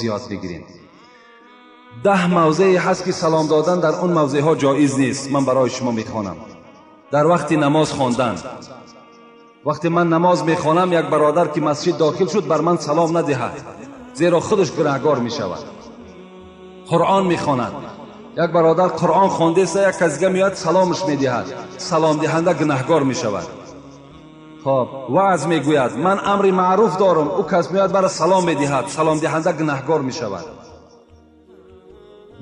зиёд бигирем. 10 мавзее ҳаст ки салом додан дар он мавзеъҳо ҷоиз нест. Ман барои шумо мехонам. Дар вақти намоз хондан, вақте ман намоз мехонам, як бародар ки масҷид дохил шуд, бар ман салом надиҳад, зеро худаш гунаҳгор мешавад. Қуръон мехонад, як бародар Қуръон хондеста, як кас дига меояд, саломаш медиҳад, саломдиҳанда гунаҳгор мешавад. Хоб, ваъз мегӯяд, ман амри маъруф дорам, ӯ кас меояд, бара салом медиҳад, саломдиҳанда гунаҳгор мешавад.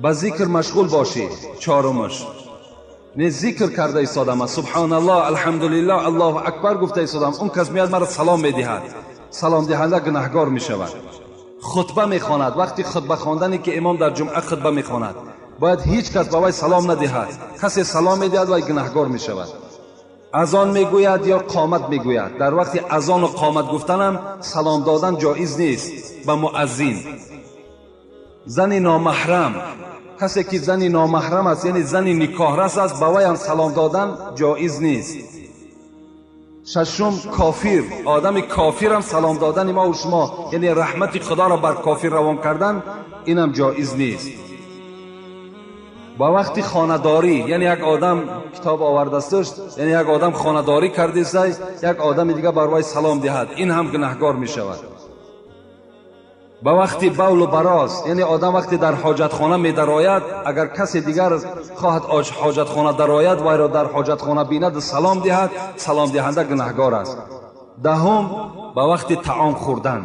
Ба зикр машғул бошӣ. Чорумаш, не зикр карда истодам, субҳаналлоҳ, алҳамдулиллоҳ, аллоҳу акбар гуфта истодам, он кас меояд, маро салом медиҳад, саломдиҳанда гунаҳгор мешавад. Хутба мехонад, вақти хутба хондане ки имом дар ҷумъа хутба мехонад, бояд ҳеҷ кас ба вай салом надиҳад. Касе салом медиҳад, вай гунаҳгор мешавад. Азон мегӯяд ё қомат мегӯяд, дар вақти азону қомат гуфтанам салом додан ҷоиз нест ба муаззин. Зани номаҳрам, касе ки зани номаҳрам аст, яъне зани никоҳрас аст, ба вайам салом додан ҷоиз нест. Шашум, кофир, одами кофирам салом додани мо ва шумо, яъне раҳмати худоро бар кофир равон кардан, инам ҷоиз нест. Ба вақти хонадорӣ, яъне як одам китоб овардасташ, яъне як одам хонадорӣ кардеста, як одами дига бар вай салом диҳад, ин ҳам гунаҳгор мешавад. Ба вақти бавлу бароз, яъне одам вақте дар ҳоҷатхона медарояд, агар касе дигар хоҳад ҳоҷатхона дарояд, вайро дар ҳоҷатхона бинад, салом диҳад, саломдиҳанда гунаҳгор аст. Даҳум, ба вақти таом хӯрдан,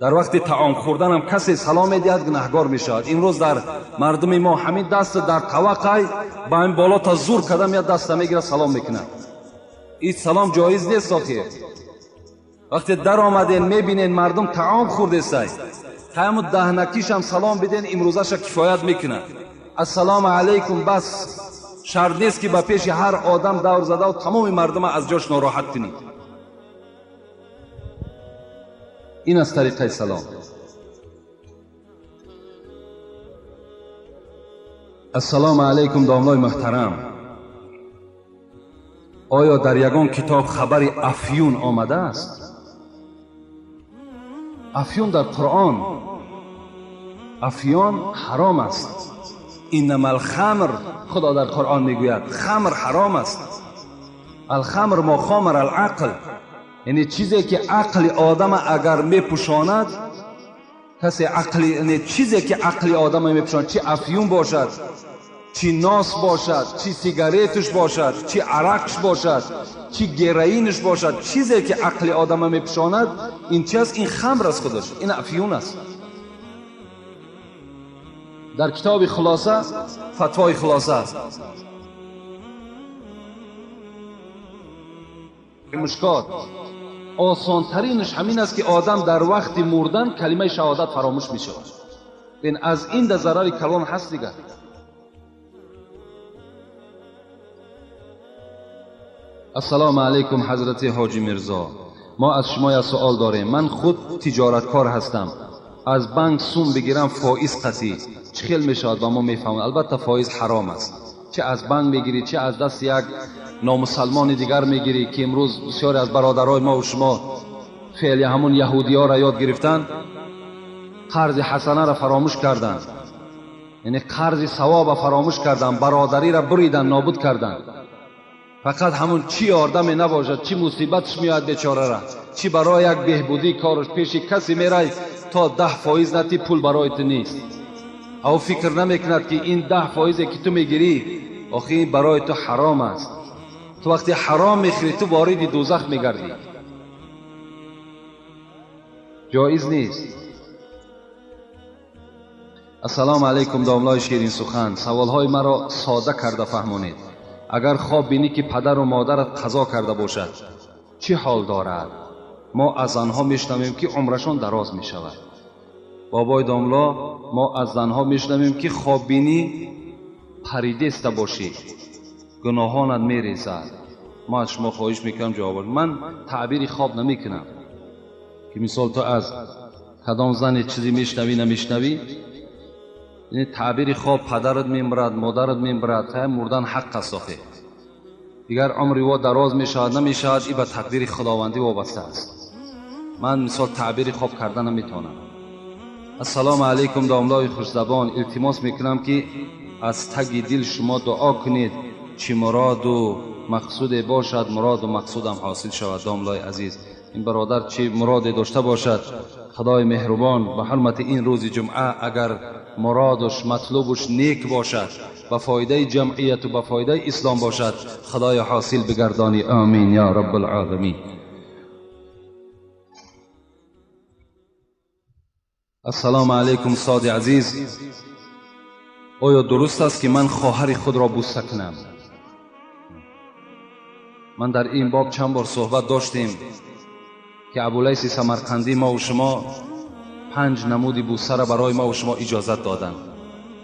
дар вақти таом хӯрданам касе салом медиҳад, гунаҳгор мешавад. Имрӯз дар мардуми мо ҳамин даст дар таваққай ба ҳамин боло та зур карда меяд, даста мегирад, салом мекунад. Ин салом ҷоиз нест. Охир вақте даромаден, мебинен мардум таом хӯрдесай, ҳаму даҳнакишам салом биден, имрӯзаша кифоят мекунад. Ассалому алайкум, бас, шарт нест ки ба пеши ҳар одам давр задаву тамоми мардума аз ҷош нороҳат кунӣ. Ин аз тариқаи салом. Ассалому алайкум, домлои муҳтарам. Оё дар ягон китоб хабари афюн омадааст? Афюн дар Қуръон, афюн ҳаром аст. Иннама алхамр, худо дар Қуръон мегӯяд, хамр ҳаром аст. Алхамр мо хомар алақл, яъне чизе ки ақли одама агар мепӯшонад, касе ақли, яъне чизе ки ақли одама мепӯшонад, чи афюн бошад, чи нос бошад, чи сигаретуш бошад, чи арақш бошад, чи героинш бошад, чизе ки ақли одама мепӯшонад, ин чи аст? Ин хамр аст худаш, ин афюн аст. Дар китоби хулоса, фатвои хулоса аст. Мушкот осонтаринаш ҳамин аст ки одам дар вақти мурдан калимаи шаҳодат фаромӯш мешавад. Ин аз ин да зарари калон ҳаст дигар. Ассалому алайкум, ҳазрати ҳоҷи Мирзо. Мо аз шумо як суол дорем. Ман худ тиҷораткор ҳастам. Аз банк сум бигирам фоиз қатъӣ чӣ хел мешавад, ба мо мефаҳмад? Албатта фоиз ҳаром аст. Чӣ аз банк мегирӣ, чӣ аз дасти як номусалмони дигар мегирӣ, ки имрӯз бисёре аз бародарои мо ва шумо феъли ҳамун яҳудиёро ёд гирифтанд, қарзи ҳасанаро фаромӯш карданд, яъне қарзи савоба фаромӯш карданд, бародариро буриданд, нобуд карданд. Фақат ҳамун чӣ ёрдаме набошад, чӣ мусибатш меояд бечорара, чӣ барои як беҳбудии кораш пеши касе мерай, то 10% натӣ пул барои ту нест. Ав фикр намекунад ки ин 10%-е ки ту мегирӣ, охи ин барои ту ҳаром аст. Ту вақте ҳаром мехӯрӣ, ту вориди дӯзах мегардӣ. Ҷоиз нест. Ассалому алайкум, домлои ширинсухан. Саволҳои маро сода карда фаҳмонед. Агар хоб бинӣ ки падару модарат қазо карда бошад, чӣ ҳол дорад? Мо аз занҳо мешунавем ки умрашон дароз мешавад. Бобои домло, мо аз занҳо мешунавем ки хоб бинӣ паридеста бошӣ, гуноҳонат мерезад. Мо аз шумо хоҳиш мекунам ҷавоб. Ман таъбири хоб намекунам ки мисол ту аз кадом зане чизе мешунавӣ, намешунавӣ. Яъне таъбири хоб падарат мемирад, модарат мемирад, мурдан ҳақ аст охе. Дигар умри во дароз мешавад, намешавад, и ба тақдири худовандӣ вобаста аст. Ман мисол таъбири хоб карда наметавонам. Ассалому алайкум, домлои хушзабон. Илтимос мекунам, ки аз таги дил шумо дуо кунед, чӣ муроду мақсуде бошад, муроду мақсудам ҳосил шавад. Домлои азиз, ин бародар чӣ муроде дошта бошад, худои меҳрубон ба ҳурмати ин рӯзи ҷумъа агар муродуш матлубуш нек бошад, ба фоидаи ҷамъияту ба фоидаи ислом бошад, худоё ҳосил бигардонӣ. Омин ё раббулоламин. Ассалому алайкум, соди азиз. Оё дуруст аст, ки ман хоҳари худро бӯса кунам? Ман дар ин боб чанд бор суҳбат доштем, ки Абулайси Самарқандӣ мову шумо 5 намуди бӯсаро барои мову шумо иҷозат доданд.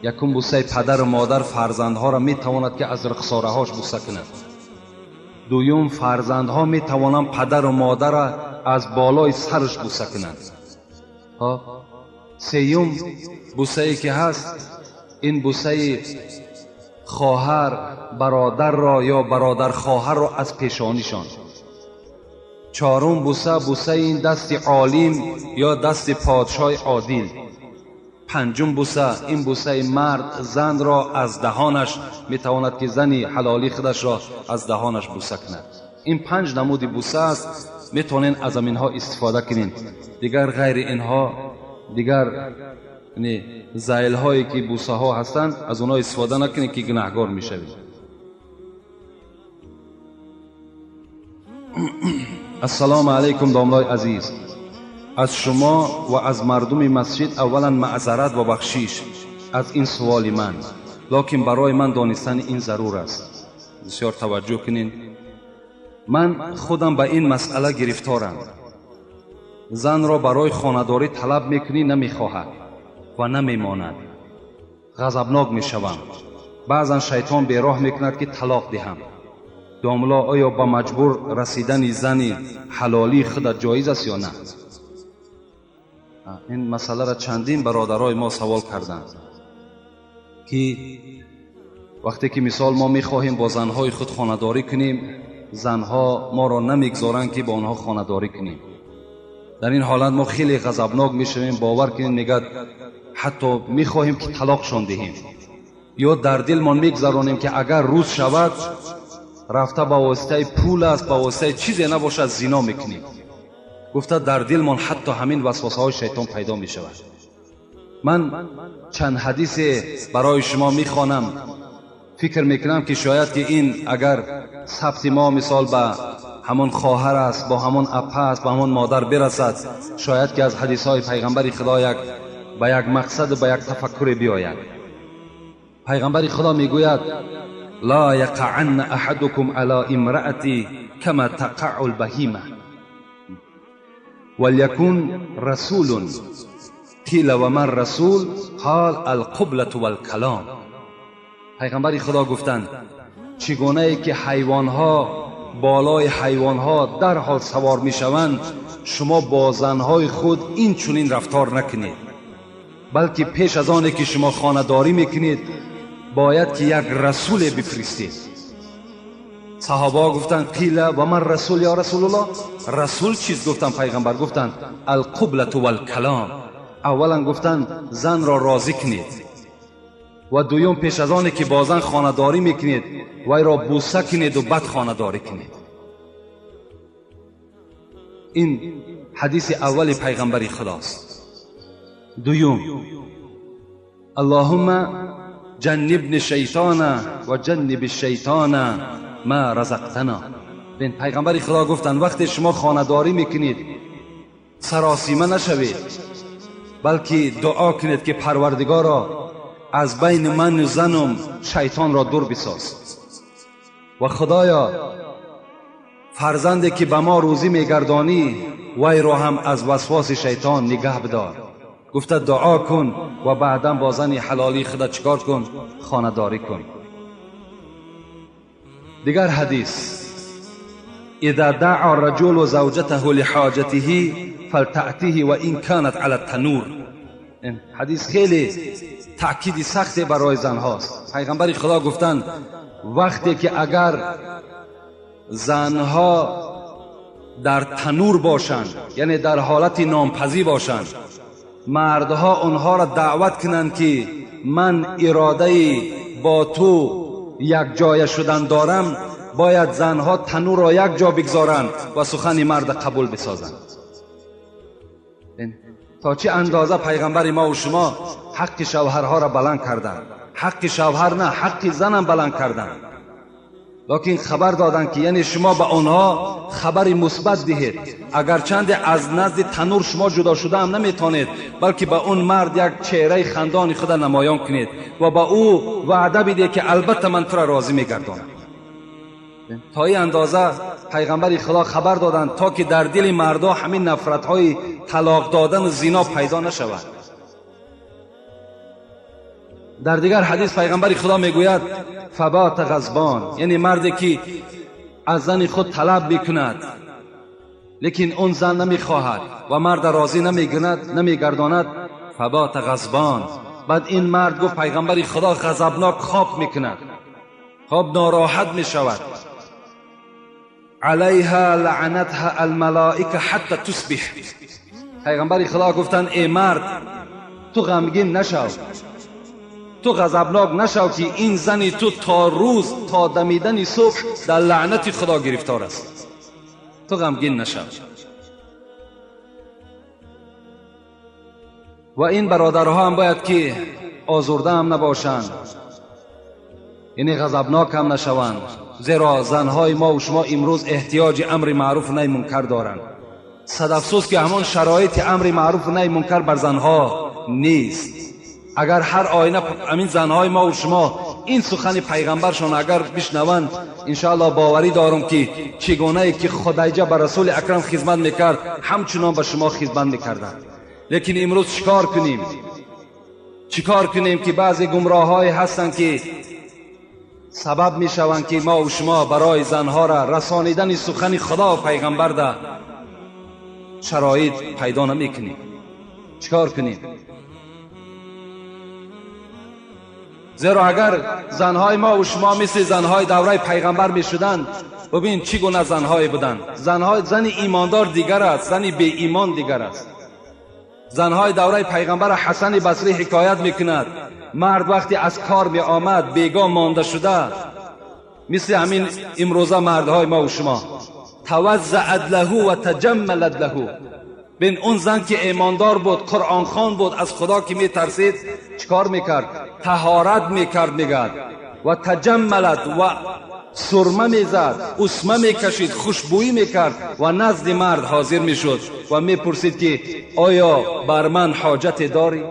Якум, бӯсаи падару модар фарзандҳоро метавонад, ки аз рухсораҳош бӯса кунад. Дуюм, фарзандҳо метавонанд падару модарро аз болои сараш бӯса кунанд. Сеюм, бӯсае ки ҳаст, ин бӯсаи хоҳар бародарро ё бародархоҳарро аз пешонишон. Чорум бӯса, бӯсаи ин дасти олим ё дасти подшоҳи одил. Панҷум бӯса, ин бӯсаи мард занро аз даҳонаш метавонад, ки зани ҳалолии худашро аз даҳонаш бӯса кунад. Ин 5 намуди бӯса аст, метавонед аз аминҳо истифода кунед. Дигар ғайри инҳо, дигар зайлҳое ки бӯсаҳо ҳастанд, аз онҳо истифода накунед, ки гунаҳгор мешавед. Ассалому алайкум, домлои азиз. Аз шумо ва аз мардуми масҷид аввалан маъзарат ва бахшиш аз ин суоли ман, лекин барои ман донистани ин зарур аст. Бисёр таваҷҷӯҳ кунед. Ман худам ба ин масъала гирифторам. Занро барои хонадорӣ талаб мекунӣ, намехоҳад ва намемонад. Ғазабнок мешавам. Баъзан шайтон бероҳ мекунад, ки талоқ диҳам. Домло, оё ба маҷбур расидани зани ҳалолии худат ҷоиз аст ё на? Ин масъаларо чандин бародарои мо савол карданд, ки вақте ки мисол мо мехоҳем бо занҳои худ хонадорӣ кунем, занҳо моро намегзоранд, ки бо онҳо хонадорӣ кунем. Дар ин ҳолат мо хеле ғазабнок мешавем, бовар кунед, мегӯяд ҳатто мехоҳем, ки талоқшон диҳем, ё дар дилмон мегзаронем, ки агар рӯз шавад, рафта ба воситаи пул аст, ба воситаи чизе набошад, зино мекунем. Гуфта дар дилмон ҳатто ҳамин васвасаҳои шайтон пайдо мешавад. Ман чанд ҳадисе барои шумо мехонам. Фикр мекунам, ки шояд ки ин агар сабти мо мисол ба ҳамон хоҳар аст, бо ҳамон апа аст, ба ҳамон модар бирасад, шояд ки аз ҳадисҳои пайғамбари худо як ба як мақсаду ба як тафаккуре биёяд. Пайғамбари худо мегӯяд: ла яқаанна аҳадукум ала имраати кама тақаъу лбаҳима валякун расулун қила ва ман расул қол алқублату валкалом. Пайғамбари худо гуфтанд: чӣ гунае ки ҳайвонҳо болои ҳайвонҳо дарҳол савор мешаванд, шумо бо занҳои худ ин чунин рафтор накунед, балки пеш аз оне ки шумо хонадорӣ мекунед, бояд ки як расуле бифиристед. Саҳобаҳо гуфтанд: қила ва ман расул ё расулуллоҳ? Расул чиз? Гуфтанд пайғамбар, гуфтанд: алқублату валкалом. Аввалан гуфтанд занро розӣ кунед, ва дуюм пеш аз оне ки бо зан хонадорӣ мекунед, вайро бӯса кунеду баъд хонадорӣ кунед. Ин ҳадиси аввали пайғамбари худост. Дуюм: аллоҳумма ҷаннибни шайтона ва ҷанниби шайтона ма разақтана. Бин, пайғамбари худо гуфтанд: вақте шумо хонадорӣ мекунед, саросима нашавед, балки дуо кунед, ки парвардигоро аз байни ману занум шайтонро дур бисоз, ва худоё фарзанде ки ба мо рӯзӣ мегардонӣ, вайро ҳам аз васвоси шайтон нигаҳ бидор. Гуфта дуо кун ва баъдан бо зани ҳалолии худат чикор кун? Хонадорӣ кун. Дигар ҳадис: إذا دعا الرجل زوجته لحاجته فلتأته وإن كانت على التنور. این حدیث خیلی تأکیدی سختی برای زنهاست. پیغمبر خدا گفتند وقتی که اگر زنها در تنور باشند، یعنی در حالت نانپزی باشند، Мардҳо онҳоро даъват кунанд, ки ман иродаи бо ту якҷоя шудан дорам, бояд занҳо танӯрро як ҷо бигзоранд ва сухани марда қабул бисозанд. То чӣ андоза пайғамбари мо ва шумо ҳаққи шавҳарҳоро баланд карданд. Ҳаққи шавҳар на, ҳаққи занам баланд карданд. Лекин хабар доданд, ки яъне шумо ба онҳо хабари мусбат диҳед. Агарчанде аз назди танур шумо ҷудо шуда ҳам наметавонед, балки ба он мард як чеҳраи хандони худа намоён кунед ва ба ӯ ваъда бидиҳед, ки албатта ман туро розӣ мегардонам. То ин андоза пайғамбари Худо хабар доданд, то ки дар дили мардҳо ҳамин нафратҳои талоқ додану зино пайдо нашавад. Дар дигар ҳадис пайғамбари Худо мегӯяд: фабата ғазбон, яъне марде ки аз зани худ талаб мекунад, лекин он зан намехоҳад ва марда розӣ намегардонад. Фабата ғазбон. Баъд ин мард, гуфт пайғамбари Худо, ғазабнок хоб мекунад, хоб нороҳат мешавад. Алайҳа лаънатҳа алмалоика ҳатта тусбиҳ. Пайғамбари Худо гуфтанд: э мард, ту ғамгин нашав, ту ғазабнок нашав, ки ин зани ту то рӯз, то дамидани субҳ дар лаънати Худо гирифтор аст. Ту ғамгин нашав. Ва ин бародарҳо ҳам бояд ки озурда ҳам набошанд, яъне ғазабнок ҳам нашаванд, зеро занҳои мо ва шумо имрӯз эҳтиёҷи амри маъруф най мункар доранд. Сад афсӯс, ки ҳамон шароити амри маъруф най мункар бар занҳо нест. Агар ҳар оина ҳамин занҳои мо ва шумо ин сухани пайғамбаршон агар бишнаванд, иншоаллоҳ боварӣ дорам, ки чӣ гунае ки Худайҷа ба Расули Акрам хизмат мекард, ҳамчунон ба шумо хизмат мекарданд. Лекин имрӯз чӣ кор кунем? Чӣ кор кунем, ки баъзе гумроҳҳое ҳастанд, ки сабаб мешаванд, ки мо ва шумо барои занҳоро расонидани сухани Худо ва пайғамбар да шароит пайдо намекунем? Чӣ кор кунем? Зеро агар занҳои мо ва шумо мисли занҳои давраи пайғамбар мешуданд, бибин чӣ гуна занҳое буданд. Зани имондор дигар аст, зани беимон дигар аст. Занҳои давраи пайғамбар Ҳасани Басрӣ ҳикоят мекунад: мард вақте аз кор меомад, бегоҳ монда шуда, мисли ҳамин имрӯза мардҳои мо ва шумо, таваззаат лаҳу ва таҷаммалат лаҳу. Бин, он зан ки имондор буд, қуръонхон буд, аз Худо ки метарсид, чӣ кор мекард? Таҳорат мекард, мегӯяд, ва таҷаммалат, ва сурма мезад, усма мекашид, хушбӯӣ мекард ва назди мард ҳозир мешуд ва мепурсид, ки оё бар ман ҳоҷате дорӣ?